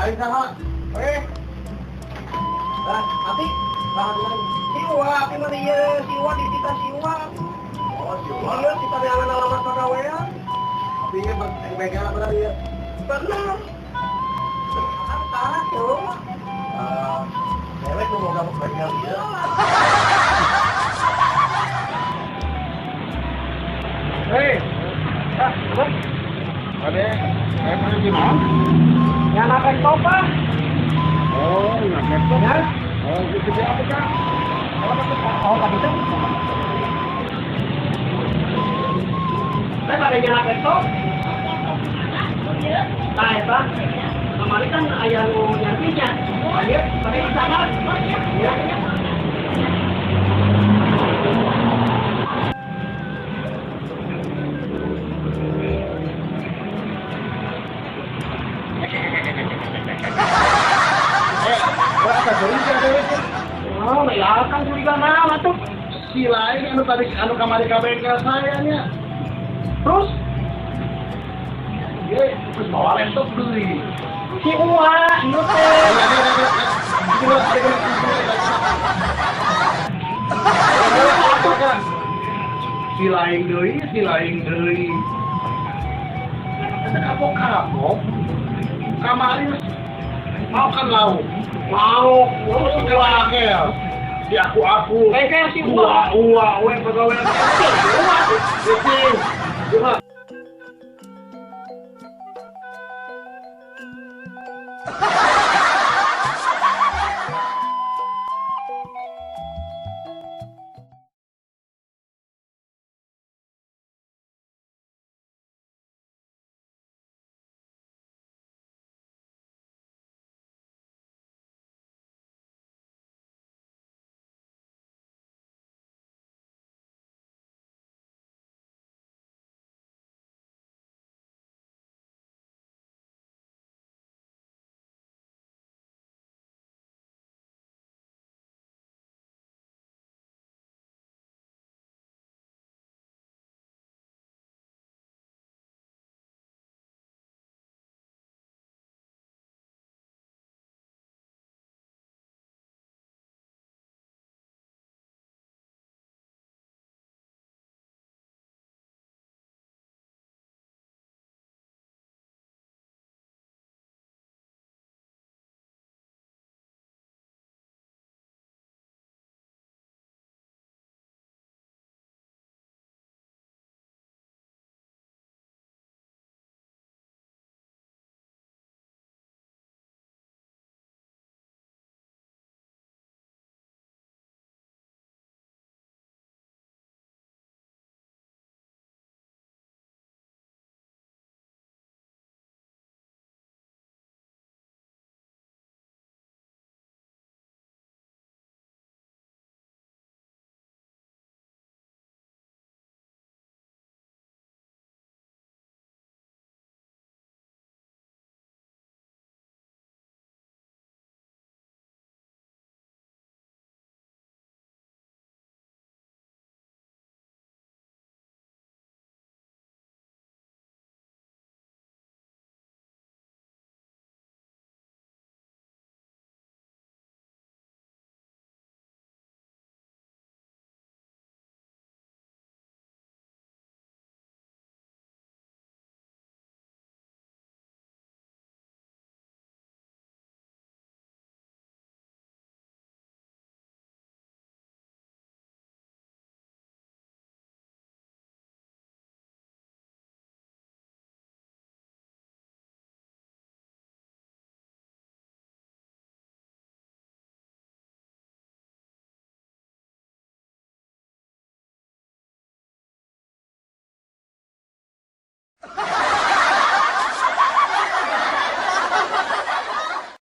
Dari saha? Eh. Lah, abi, lah si Uwa, abi mah ieu si Uwa dititah si Uwa. Oh, si Uwa. Iya, si taneangan alamat pagawean. Tapi ieu bengkel bener ieu? Bener. Kan salah si Uwa. Eh, dewek nu boga bengkel ieu. Hei. Ah, apa? Ade, saya pergi di mana? Nyanak laptop, ah. Oh, nyanak laptop. Ya. Oh, gitu dia apa, Kak? Oh, tadi itu. Saya pada nyanak laptop. Nah, eta. Kemarin kan aya nu nyantinya. Iya, pada di sana. Iya. Eh, berapa curiga dewek? Oh, ya kan curiga mana tuh? Si lain anu tadi anu kamari ka bengkel saya nya. Terus Dia terus bawa laptop beli. Si Uwa, ieu teh. Si lain deui, si lain deui. Ada kapok-kapok. Kamari mau kan lauk. Mau, Terus ke di aku-aku. Bengkel si Uwa. Uwa, uwa, we pegawai. Si Uwa. Sisi. Uwa.